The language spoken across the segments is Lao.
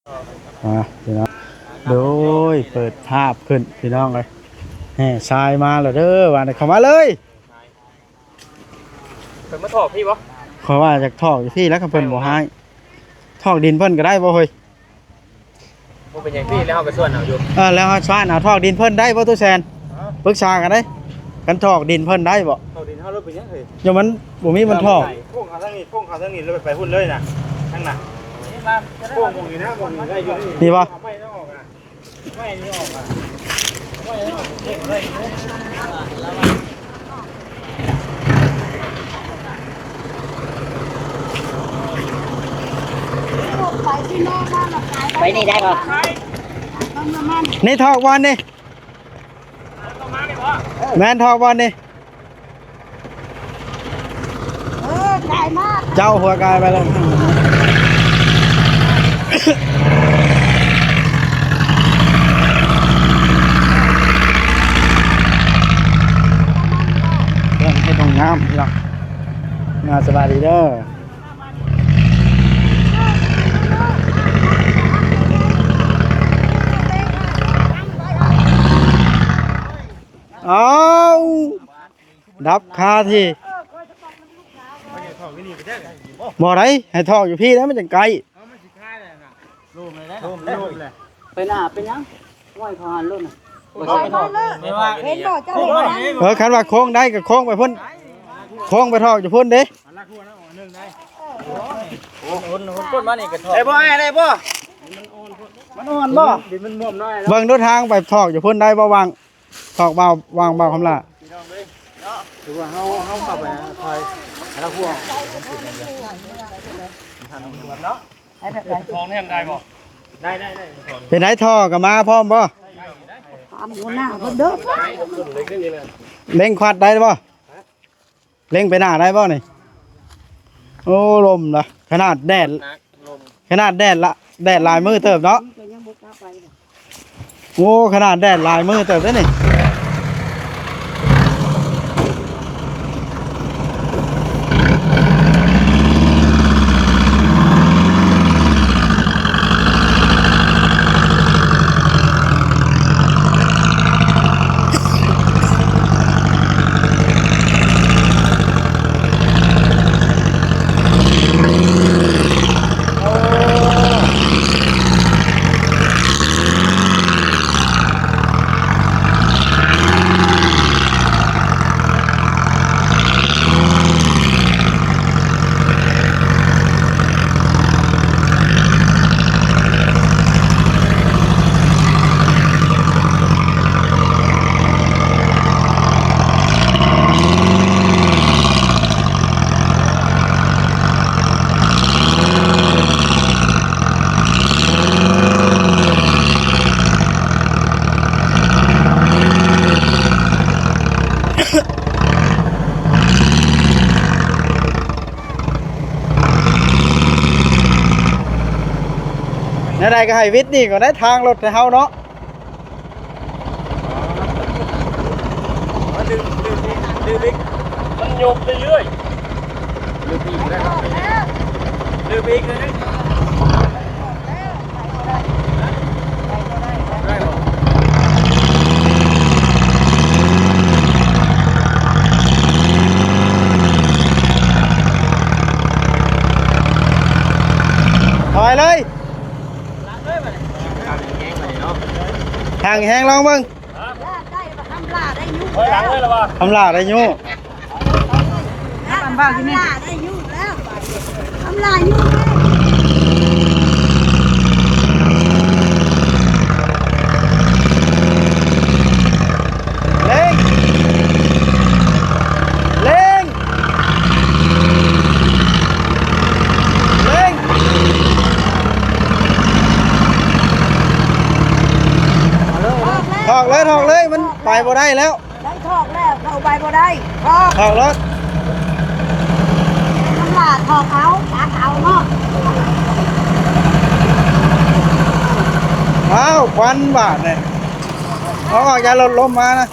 ອ່າ ພີ່ນ້ອງ ໂດຍ ເປີດພາບຂຶ້ນ ພີ່ນ້ອງເອີຍ ແຫ່ຊາຍມາແລ້ວເດີ ວ່ານີ້ ເຂົ້າມາເລີຍ. ເພິ່ນມາຖອກພີ້ບໍ່? ຂ້ອຍວ່າຢາກຖອກຢູ່ພີ້ແຫຼະ ຄັນເພິ່ນບໍ່ຮ້າຍ ຖອກດິນເພິ່ນກໍໄດ້ບໍ່ເຮີ້ຍ? ບໍ່ເປັນຫຍັງ ພີ້ແລ້ວເຮົາກໍຊວນເອົາຢູ່. ເອີ ແລ້ວເຮົາຊວນເອົາ ຖອກດິນເພິ່ນໄດ້ບໍ່ ຕູ້ແຊນ? ປຶກສາກັນເດ້ ຄັນຖອກດິນເພິ່ນໄດ້ບໍ່? ຖອກດິນເຮົາ ລົດເປັນຫຍັງເຮີ້ຍ? ຢ່າ ມັນບໍ່ມີບ່ອນຖອກ. ໂຄ້ງເອົາທາງນີ້ ໂຄ້ງເອົາທາງນີ້ ແລ້ວໄປພຸ້ນເລີຍນະ ທາງນັ້ນ. ໂຄ້ງໝ່ອງນີ້ນະ ໝ່ອງນີ້ໄດ້ຢູ່ ນີ້ບໍ່? ເອົາໄມ້ອອກອະ ໄມ້ນີ້ອອກອະ ໄມ້ອອກ ເຮັດໄດ້ຢູ່. ໄປນີ້ໄດ້ບໍ່? ນີ້ຖອກບ່ອນນີ້ ແມ່ນຖອກບ່ອນນີ້. ເອີ ກາຍມາ ເຈົ້າຫົວກາຍໄປແລ້ວ. ເລື່ອງເຮັດຫ້ອງນ້ຳພີ່ນ້ອງ ງານສະບາຍດີເດີ. ອ້າວ ດັບຄາທີ່ ບໍ່ໄດ້ ໃຫ້ຖອກຢູ່ພີ້ແລ້ວ ມັນຈັ່ງໃກ້. ໄປໜ້າເປັນຫຍັງ? ຫ້ວຍເຂົາຫັນໂລດນະ. ເຫັນບໍ່ ເຈົ້າເຫັນບໍ່? ເອີ ຄັນວ່າໂຄ້ງໄດ້ກໍໂຄ້ງໄປພຸ້ນ ໂຄ້ງໄປຖອກຢູ່ພຸ້ນເດ້. ໄດ້ບໍ່ອ້າຍ ໄດ້ບໍ່? ມັນອ່ອນບໍ່? ເບິ່ງດູທາງໄປຖອກຢູ່ພຸ້ນໄດ້ບໍ່? ຫວ່າງ ຖອກບ່າວ ຫວ່າງບ່າວຄຳຫຼ້າ ຄືວ່າເຮົາ ເຮົາເຂົ້າໄປ ຄອຍ ແລ້ວພວກ ຂອງແຮງໄດ້ບໍ່? ໄດ້ ໄດ້ ໄດ້. ເປັນໄດ ທໍ່ກໍມາພ້ອມບໍ່? ຖາມຫົວໜ້າເພິ່ນເດີ ເລັ່ງຄວັດໄດ້ບໍ່? ເລັ່ງໄປໜ້າໄດ້ບໍ່ນີ້? ໂອ້ ລົມນະ ຂະໜາດແດດ ຂະໜາດແດດລະ ແດດຫຼາຍມື້ເຕີບເນາະ. ໂອ້ ຂະໜາດແດດຫຼາຍມື້ເຕີບເດ້ນີ້. ແນວໃດກໍໃຫ້ວິດໜີ່ກ່ອນໄດ໋ ທາງລົດໃຫ້ເຮົາເນາະ. ດຶງ ດຶງອີກ ດຶງອີກ ມັນຍົກເລື້ອຍໆ ດຶງອີກ ດຶງອີກ ຖອຍເລີຍ. ທາງແຮງ ລອງເບິ່ງ ທຳຫຼ້າໄດ້ຢູ່ ຄຳຫຼ້າໄດ້ຢູ່ ຄຳຫຼ້າໄດ້ຢູ່ແລ້ວ ຄຳຫຼ້າຢູ່ແລ້ວ. ເລັ່ງ ເລັ່ງ ເລັ່ງ ຖອກເລີຍ ຖອກເລີຍ ມັນໄປບໍ່ໄດ້ແລ້ວ ໄດ້ຖອກແລ້ວ ເຂົ້າໄປບໍ່ໄດ້ ຖອກ ຖອກລົດ ຄຳຫຼ້າຖອກເອົາ ຕັດເອົາເນາະ. ອ້າວ ຄວັນບາດນີ້ ເອົາອອກ ຢ່າລົດລົ້ມມານະ.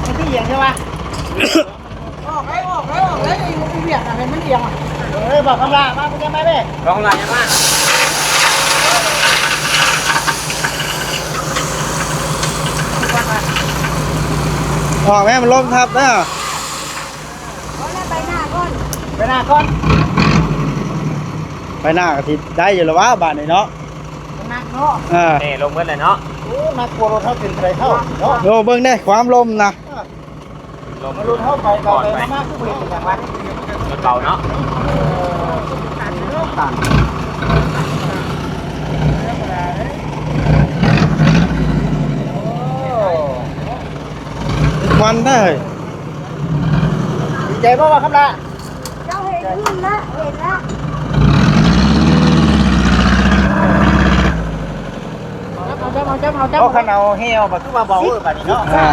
ມັນຄືອຽງໃຊ່ປະ? ອອກໄດ້ ອອກໄດ້ ອອກໄດ້ ໄອ້ວຽກນະ ໃຫ້ມັນອຽງອະ. ເອີ ບອກຄຳລາມາ ໄປແຈ້ມໄປເດ້ ບອກຄຳລາມາ. ອອກແມ່ ມັນລົມທັບເດີ. ໄປໜ້າກ່ອນ ໄປໜ້າກໍຊິໄດ້ຢູ່ລະວະບາດນີ້ເນາະ. ໜັກເນາະ ເອີ ແນ່ລົງເບິດແລ້ວເນາະ. ໂອ້ ໜັກກວ່າລົດເຮົາເປັນໄດເຂົ້າເນາະ. ໂອ້ ເບິ່ງເດ້ ຄວາມລົມນະ. ລົມ ລົດເຮົາໄປ ໄປ ໄປມາໆ ຄືບໍ່ເຫັນເປັນຫຍັງວະ. ລົດເບົາເນາະ. ຄວັນເດ້. ດີໃຈບໍ່ວະ ຄຳລະ? ເຈົ້າເຫັນຂຶ້ນລະ ເຫັນລະ. ເອົາ ເອົາ ເອົາ ເອົາ ເອົາ ເອົາ. ໂອ້ ຄັນເອົາແຮ່ອອກມາຄືວ່າເບົາເອີ ບາດນີ້ເນາະ. ອ່າ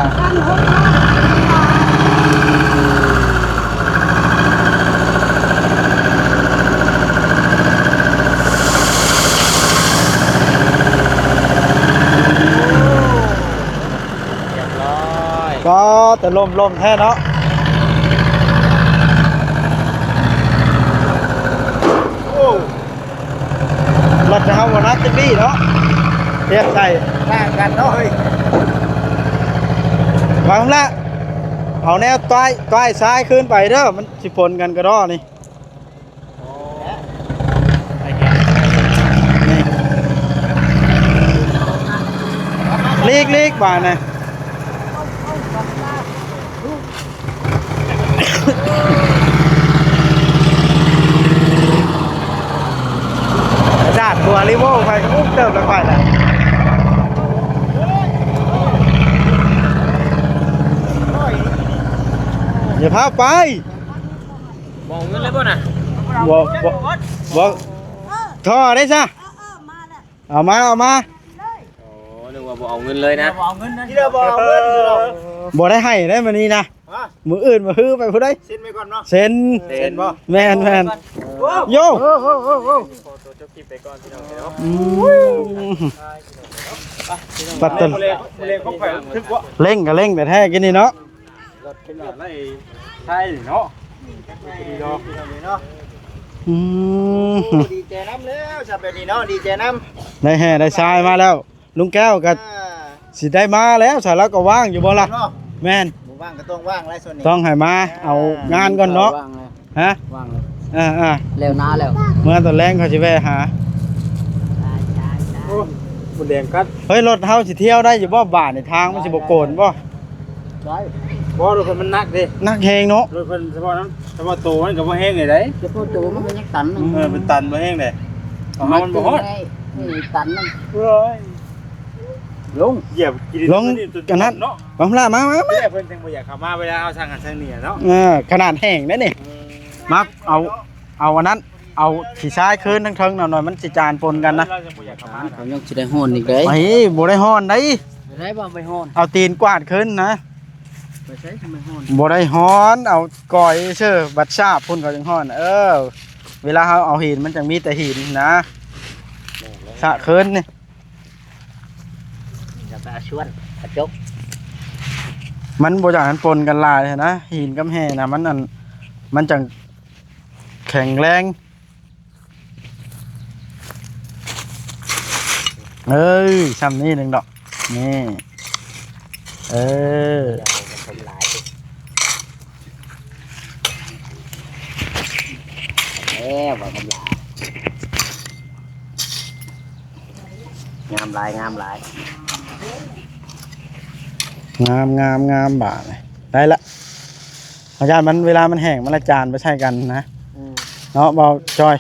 ຮຽບຮ້ອຍ. ກໍແຕ່ລົມ ລົມແທ້ເນາະ. ໂອ້ ລົດເຮົາບໍ່ໜັກຈັກດີ້ເນາະ. ທຽບໃສ່ ຕ່າງກັນເນາະເຮີ້ຍ. ວ່າຫັ້ນລະ ເອົາແນວຕ້າຍ ຕ້າຍຊາຍຄືນໄປເດີ ມັນຊິປົນກັນກະດໍນີ້. ນີ້ ຫຼີກໆ ບາດນະ. ສາດຕົວລີໂວໄປກໍອຸກເຕີບລະໄປລະ. ຢ່າພາໄປ. ບໍ່ເອົາເງິນເລີຍບໍ່ນະ? ບໍ່ ບໍ່ ບໍ່ ທໍ່ໄດ້ຊະ. ເອີ ເອີ ມາແລ້ວ ເອົາມາ ເອົາມາ. ໂອ້ ນຶກວ່າບໍ່ເອົາເງິນເລີຍນະ. ບໍ່ເອົາເງິນນະ ທີ່ເຮົາບໍ່ເອົາເງິນ. ບໍ່ໄດ້ໃຫ້ໄດ໋ມື້ນີ້ນະ. ຮະ? ມື້ອື່ນມື້ຮືໄປພຸ້ນໄດ໋. ເຊັນໄວ້ກ່ອນເນາະ. ເຊັນ ເຊັນບໍ່? ແມ່ນໆ. ໂອ້ ໂຢ ຂໍຕົວຈົບຄລິບໄປກ່ອນພີ່ນ້ອງເນາະ. ອືມ ປັດຕະ ເລັ່ງກໍເລັ່ງແທ້ໆ ກິນນີ້ເນາະ. ລົດເປັນຫຍັງໄດ້ໃຊ້ເນາະ ດີເນາະ. ອືມ ໂອ້ ດີໃຈນຳແລ້ວຊະ ແບບນີ້ເນາະ ດີໃຈນຳ. ໄດ້ແຮ່ໄດ້ຊາຍມາແລ້ວ ລຸງແກ້ວກໍ ອ່າ ຊິໄດ້ມາແລ້ວຊະ. ລາວກໍວ່າງຢູ່ບໍ່ລະ? ແມ່ນບໍ່? ແມ່ນ ບໍ່ວ່າງກໍຕ້ອງວ່າງແລ້ວຊ່ວງນີ້ ຕ້ອງໃຫ້ມາ ອ່າ ເອົາງານກ່ອນເນາະ. ວ່າງແລ້ວ ຮະ? ວ່າງແລ້ວ ອ່າໆ ແລ້ວນາແລ້ວ ເມື່ອຕອນແລງຂ້ອຍຊິແວ່ຫາ. ໂອ້ ໝົດແດງກັດ. ເຮີ້ຍ ລົດເຮົາຊິທ່ຽວໄດ້ຢູ່ບໍ່ບາດນີ້? ທາງມັນຊິບໍ່ໂກນບໍ່? ໄດ້ ບໍ່ ລົດເພິ່ນມັນໜັກເດ້. ໜັກແຮງເນາະ. ລົດເພິ່ນສະເພາະນັ້ນ ສະເພາະໂຕມັນກໍບໍ່ແຮງໃດ. ສະເພາະໂຕມັນກໍຍັງຕັນໜຶ່ງ. ເອີ ເປັນຕັນບໍ່ແຮງໃດ. ຂອງເຮົາມັນບໍ່ຮອດ ຕັນໜຶ່ງ. ໂອ້ຍ ລົງ ຢຽບກິນລົງ ອັນນັ້ນເນາະ. ມາ ມາ ມາ ມາ ເພິ່ນຈັ່ງບໍ່ຢາກເຂົ້າມາ ເວລາເຮົາສັ່ງຫັ້ນສັ່ງນີ້ເນາະ. ເອີ ຂະໜາດແຫ້ງເດ້ນີ້. ມາ ເອົາ ເອົາອັນນັ້ນ ເອົາຂີ້ຊາຍຄືນທັງເທິງໜ່ອຍ ມັນຊິຈານປົນກັນນະ. ເຂົາຍັງຊິໄດ້ຮ້ອນອີກເດ້. ໄປ ບໍ່ໄດ້ຮ້ອນໃດ. ໄດ້ບໍ່ ໄປຮ້ອນ ເອົາຕີນກວາດຄືນນະ. ໄປໃສ ໄປຮ້ອນ ບໍ່ໄດ້ຮ້ອນ ເອົາກອຍຊື່ ບັດຊາບພຸ້ນເຂົາຈັ່ງຮ້ອນ. ເອີ ເວລາເຮົາເອົາຫີນ ມັນຈັ່ງມີແຕ່ຫີນນະ. ສະຄືນນີ້ ຈະໄປເອົາຊວນກະຈົກ ມັນບໍ່ຢາກໃຫ້ມັນປົນກັນຫຼາຍນະ ຫີນກັບແຮ່ນະ ມັນ ອັນ ມັນຈັ່ງແຂງແຮງ. ເອີ ຊ່ຳນີ້ໜຶ່ງດອກ ນີ້ ເອີ ແລ້ວວ່າກຳລາ ງາມຫຼາຍ ງາມຫຼາຍ ງາມ ງາມ ງາມ ບາດນີ້ ໄດ້ລະ. ເຮົາຢ້ານມັນ ເວລາມັນແຫ້ງ ມັນລະຈານໄປໃສ່ກັນນະ. ອືມ ເນາະ ເບົາຈອຍ.